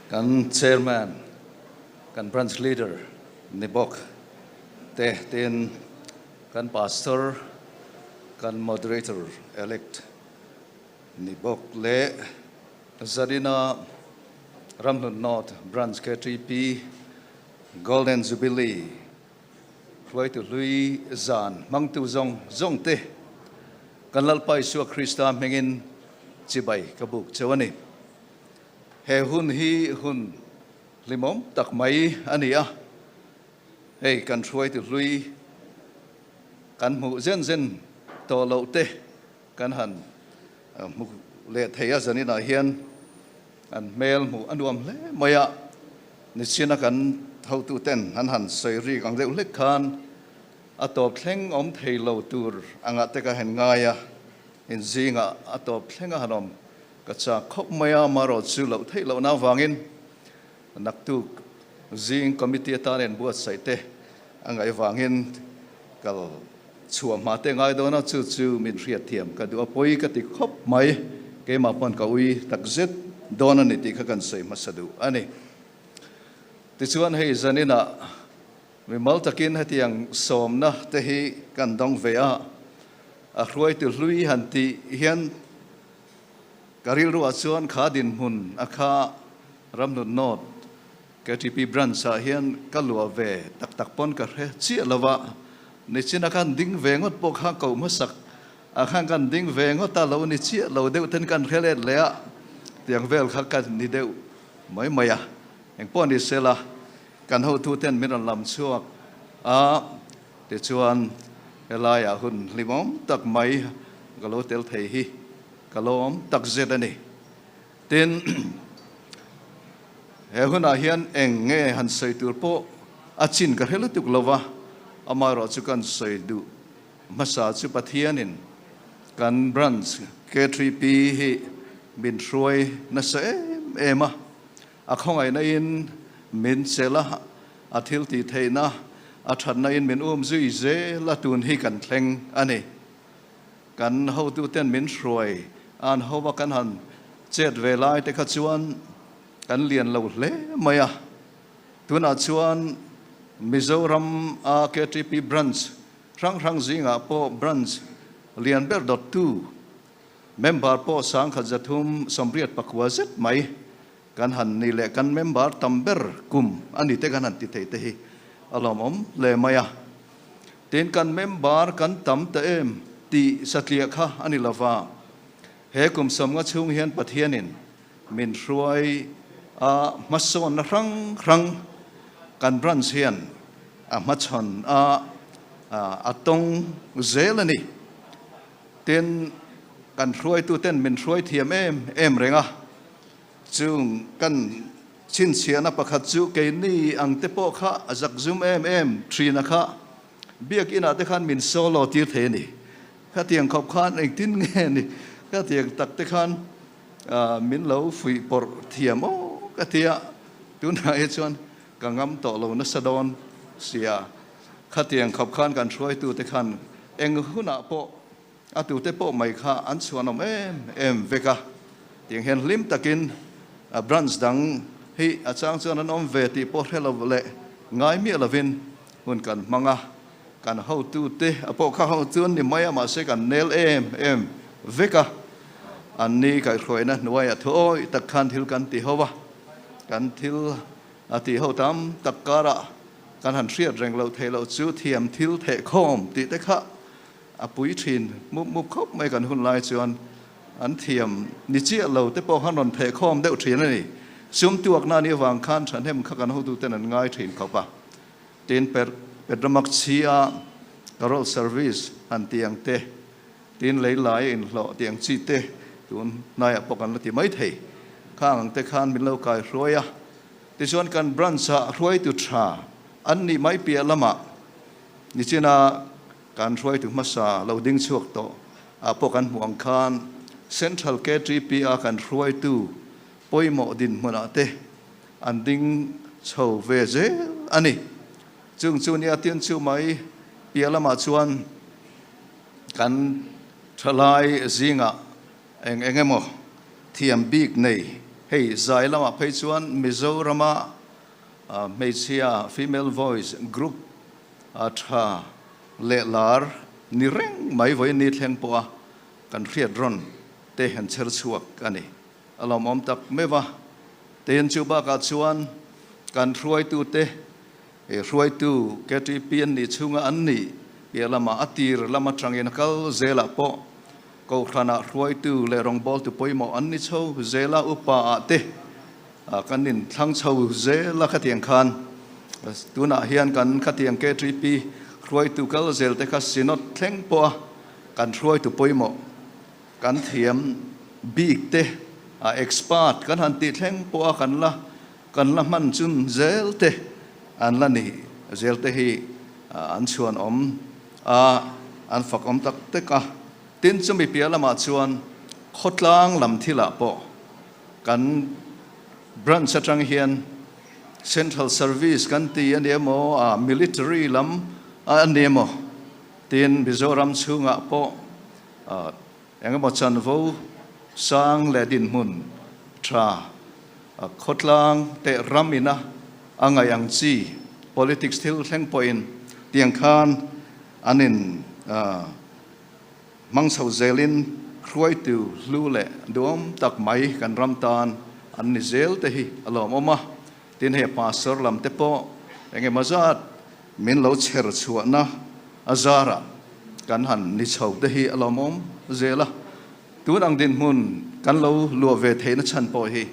Kan Chairman, kan Branch Leader ni bawk te tin kan Pastor, kan Moderator elect ni bawk leh Zarina Ramhlun North Branch KTP Golden Jubilee hruaitu hlui zan hmangtu zawng zawng te kan Lalpa Isua Krista hmingin chibai ka buk cheu a ni. He hun hi hun hlimawm tak mai a ni a, hei kan hruaitu hlui kan hmuh zen zen tawh loh te kan han hmu leh thei a, zaninah hian an hmel hmuh a nuam hle mai a, nichina kan hotuten an han sawi rik ang deuh hlek khan a tawp thleng awm thei lo tur angah te ka han ngai a, inzingah a tawp thleng a han awm Ka chak khawp mai a, amaherawh chu loh theih lohna avangin naktuk zing committee atan en buatsaih te a ngaih vangin kal chhuah hma te ngai dawn a, chu chu min hriatthiam ka duh a, pawi ka ti khawp mai, keimah pawn ka ui takzet dawn a ni tih kha kan sawi hmasa duh a ni. Tichuan hei zaninah mimal takin hetiang sawmna te hi kan dawng ve a, a hruaitu hlui han tih hian Ka rilruah chuan kha dinhmun a kha Ramhlun North KTP Branch ah hian ka luah ve tak tak pawn ka hre chiah lo a, nichina khan ding ve ngawt pawh kha koh hmasak ah khan kan ding ve ngawt a, lo ni chiah lo deuh ten kan hre let leh a, tiang vel kha ka ni deuh mai mai a, engpawh ni sela kan hotu ten min rawn lam chhuak a, Tichuan, helaiah hun hlimawm tak mai ka lo tel thei hi ka lawm tak zet a ni. Tin, he hunah hian eng nge han sawi tur pawh a chin ka hre lutuk lo va, amaherawh chu kan sawi duh hmasa chu Pathianin kan branch K3P hi min hruai nasa em em a, A khawngaihna in min chelh a, a thil tih theihna a thatna in min um zui zel a tun hi kan thleng a ni. Kan hotuten min hruai an ho a kan han chet ve lai te kha chuan kan lian lo hle mai a. Tunah chuan Mizoram a KTP branch hrang hrang zingah pawh branch lian ber dawttu Member pawh 1389 zet mai kan han ni leh kan member tam ber kum a ni te kan han ti thei te hi a lawmawm hle mai a. Tin, kan member kan tam ta em tih satliah kha a ni lova, he kum 50 chhung hian Pathianin min hruai a hmasawnna hrang hrang kan branch hian a hmachhawn a a tawng zel a ni. Tin, kan hruaituten min hruai thiam em em reng a, chung kan chhinchhiahna pakhat chu keini ang te pawh kha a zakzum em em thina kha Biakinah te khan min solo tir thei a ni. Khatiang khawp khan engtin nge ni, khatiang tak te khan min lo fuih pawrh thiam aw ka ti a, tunah hi chuan ka ngam tawh lo nasa dawn sia. Khatiang khawp khan kan hruaitute khan eng hunah pawh a tute pawh mai kha an chhuanawm em em vek a, tiang hian hlim takin branch dang hi a chang chuan an awm ve tih pawh hre lo leh ngai miah lovin hun kan hmang a, kan hotute a pawh kha ho chuan ni mai a mahse kan nel em em vek a, an ni kaihhruaina hnuaiah thuawi tak khan thil kan ti ho a, kan thil a tih ho tam tak karah Kan han hriat reng loh theih loh chu thiam thil thehkhawm tih te kha a pui thin mup mup khawp mai kan hun lai chuan an thiam ni chiah lo te pawh khan rawn thehkhawm deuh thin a ni. Sum tuakna anih avang khan thahnem kha kan hotuten an ngai thin khawp a. Tin, Petramak chhia Carol Service han ti ang te, tin lei lai a inhlawh tih ang chi te tun hnaiah pawh kan la ti mai thei. Khang ang te khan min lo kai hruai a. Tichuan kan branch-ah hruaitu tha an nih mai piah lamah nichina kan hruaitu hmasa lo ding chhuak tawh ah pawh kan hmuh ang khan Central KTP-a kan hruaitu pawimawh dinhmunah te an ding chho ve zel a ni. Chung chu nia tin chu mai piah lamah chuan kan thalai zingah eng eng emaw thiam bik nei. Hei zai lamah phei chuan Mizorama hmeichhia female voice group tha leh lar ni reng mai vawiin ni thleng pawha kan hriat rawn te han chher chhuak a ni. A lawmawm tak meuh a. Tin, chu bakah chuan kan hruaitute, hruaitu KTP an nih chhunga an nih piah lamah a tir lam atangin a kal zelah pawh Kohhranah hruaitu leh rawngbawltu pawimawh an ni chho zel a, upa ah te kan inthlang chho zel a khatiang khan tunah hian kan khatiang KTP hruaitu kal zel te kha Synod thleng pawh a kan hruaitu pawimawh kan thiam bik te a expert kan han tih thleng pawh a kan la kan la hman chun zel te an la ni zel te hi an chhuan awm a an fak awm tak tak a. Tin chumi piah lamah chuan khawtlang lam thilah pawh kan branch atang hian central service kan ti a ni emaw a military lam a ni emaw tin Mizoram chhungah pawh Engemaw chanvo sang leh dinhmun tha khawtlang teh ram ina a ngaih ang chi politics thil thleng pawhin tiang khan an in hmang chho zelin hruaitu hlu leh duhawm tak mai kan ram tan an ni zel te hi a lawmawm a. Tin hei pastor lam te pawh engemaw zat min lo chher chhuahna a zarah kan han ni chho te hi a lawmawm zel a. Tun ang dinhmun kan lo luah ve theihna chhan pawh hi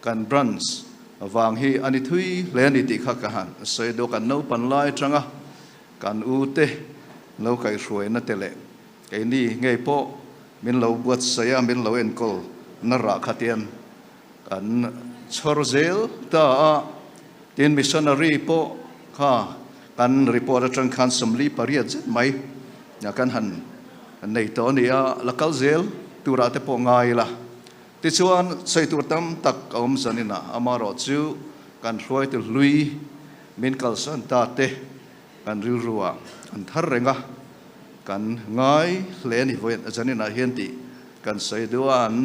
kan branch vang hi a ni thui hle a ni tih kha ka han sawi duh. Kan naupan lai atanga kan u te lo kaihhruaina te leh keini ngei pawh min lo buatsaih a, min lo enkawl na rah kha tian Kan chhawr zel ta a, tin missionary pawh kha kan report atang khan 48 zet mai kan han nei tawh a ni a, la kal zel turah te pawh ngai ila. Tichuan sawi tur tam tak a awm zanin a, amaherawh chu kan hruaitu hlui min kalsan ta te kan rilruah an thar reng a, kan ngai hle a ni vawiin zaninah hian tih kan sawi duh a, an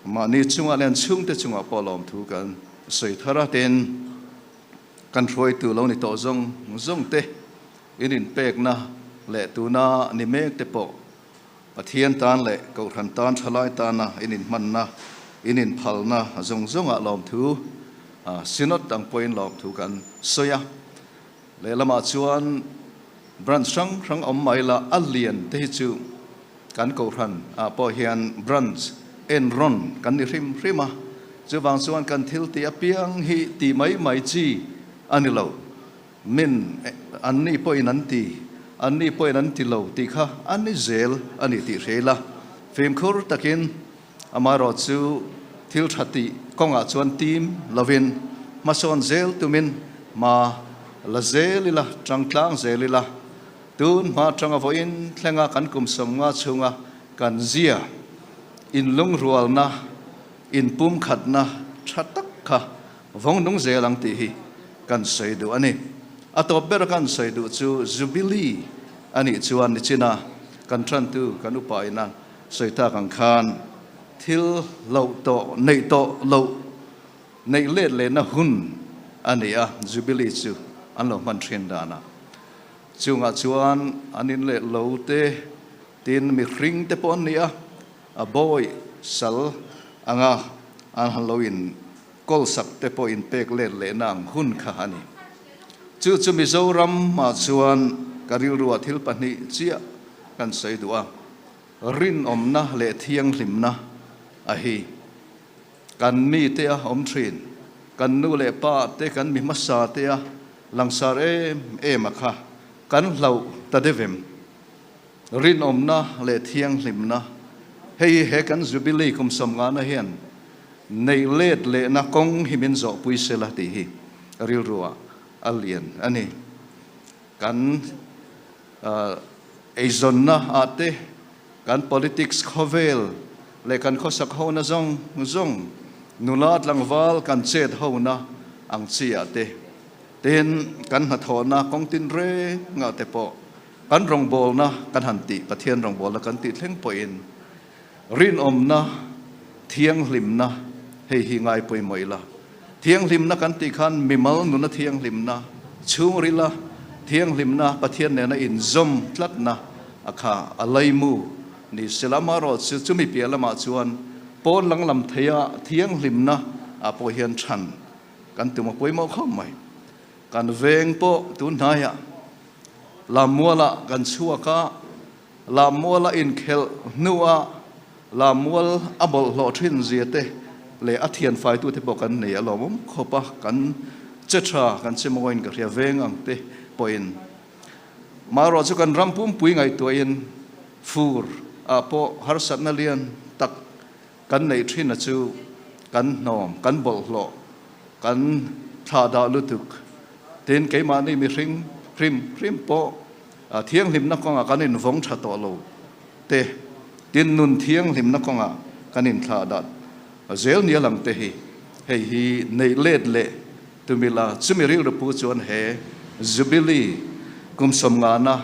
Mahni chungah leh an chhungte chungah pawh lawmthu kan sawi thar a, tin kan hruaitu lo ni tawh zawng zawng te in inpekna leh tuna ni mek te pawh Pathian tan leh Kohhran tan thalai tana in inhmanna, in inphalna zawng zawngah lawmthu Synod ang pawhin lawmthu kan sawi a. Lehlamah chuan branch hrang hrang awm mai la a lian te hi chu Kan Kohhran ah pawh hian branch en rawn kan ni hrim hrim a, chuvang chuan kan thil tih apiang hi tih mai mai chi a ni lo. Min an ni pawhin an ti, an ni pawhin an ti lo tih kha a ni zel a ni tih hria ila. Fimkhur takin amaherawh chu thil tha tih kawngah chuan tim lovin hmasawn zel tumin hma la zel ila, tangtlang zel ila. Tun hma atanga vawiin thlenga kan kum 50 chhunga kan zia inlungrualna, inpumkhatna tha tak kha vawng nung zel ang tih hi kan sawi duh a ni. A tawp bera kan sawi duh chu Jubilee a nih chuan nichina kan tantu kan upa ina sawi tak ang khan thil loh tawh neih tawh loh neih let lehna hun a ni a, Jubilee chu an lo hman thin danah. Chungah chuan an in leh lo te, tin mihring te pawh an ni a, a bawi sal anga an han lo in kawl sak te pawh in pek let lehna ang hun kha a ni. Chu chu Mizoram ah chuan ka rilruah thil pahnih chiah kan sawi duh a, rinawmna leh thianghlimna a hi. Kan mite a awm thin. Kan nu leh pa te, kan mi hmasa te a langsar em em a kha kan hlauh ta deuh em? Rinawmna leh thianghlimna, hei hi he kan Jubilee kum 50na hian neih let lehna kawng hi min zawhpui sela tih hi rilruah a lian a ni. Kan eizawnna ah te, kan politics khawvel leh kan khawsak hona zawng zawng, nula tlangval kan chet hona ang chi ah te, tin kan hnathawhna kawng tin reng ah te pawh kan rawngbawlna kan han tih, Pathian rawngbawlna kan tih thleng pawhin rinawmna, thianghlimna. Hei hi ngai pawimawh ila. Thianghlimna kan tih khan mimal nuna thianghlimna, chhungrila thianghlimna, Pathian nena inzawm tlatna a kha a laimu ni sela. Amaherawhchu chumi piah lamah chuan pawn lang lam theia thianghlimna ah pawh hian chhan kan tum a pawimawh khawp mai. Kan veng pawh tun hnaiah Lammualah kan chhuak a, Lammuala inkhelh hnuah Lammual a bawlhhlawh thin zia te leh a thian faitute pawh kan nei a lawmawm khawp a, kan che tha, kan che mawiin ka hria veng ang te pawhin. Marawh chu kan ram pumpui ngaihtuahin fur ah pawh harsatna lian tak kan neih thin a chu kan hnawm, kan bawlhhlawh, kan thlah dah lutuk. Tin, keimahni mihring hrim hrim pawh thianghlimna kawngah kan invawng tha tawh lo te, tin nun thianghlimna kawngah kan inthlah dah zel nia lang te hi hei hi neih let leh tumila chumi rilru pu chuan he Jubilee kum sawmngana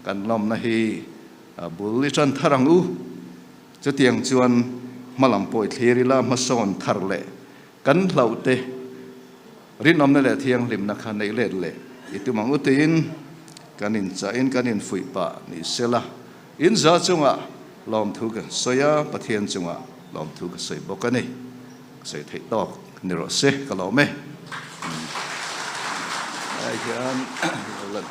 kan lawmna hi bul i tan thar ang u. Chutiang chuan hmalam pawh i thlir ila hmasawn thar leh kan hlauh te Rinawmna leh thianghlimna kha neih let leh i tum ang u tiin kan inchahin kan infuih pah ni sela, in za chungah lawmthu ka sawi a, Pathian chungah lawmthu ka sawi bawk a ni. Ka sawi theih tawk ni rawh se, ka lawm e. Lai hian lo lan.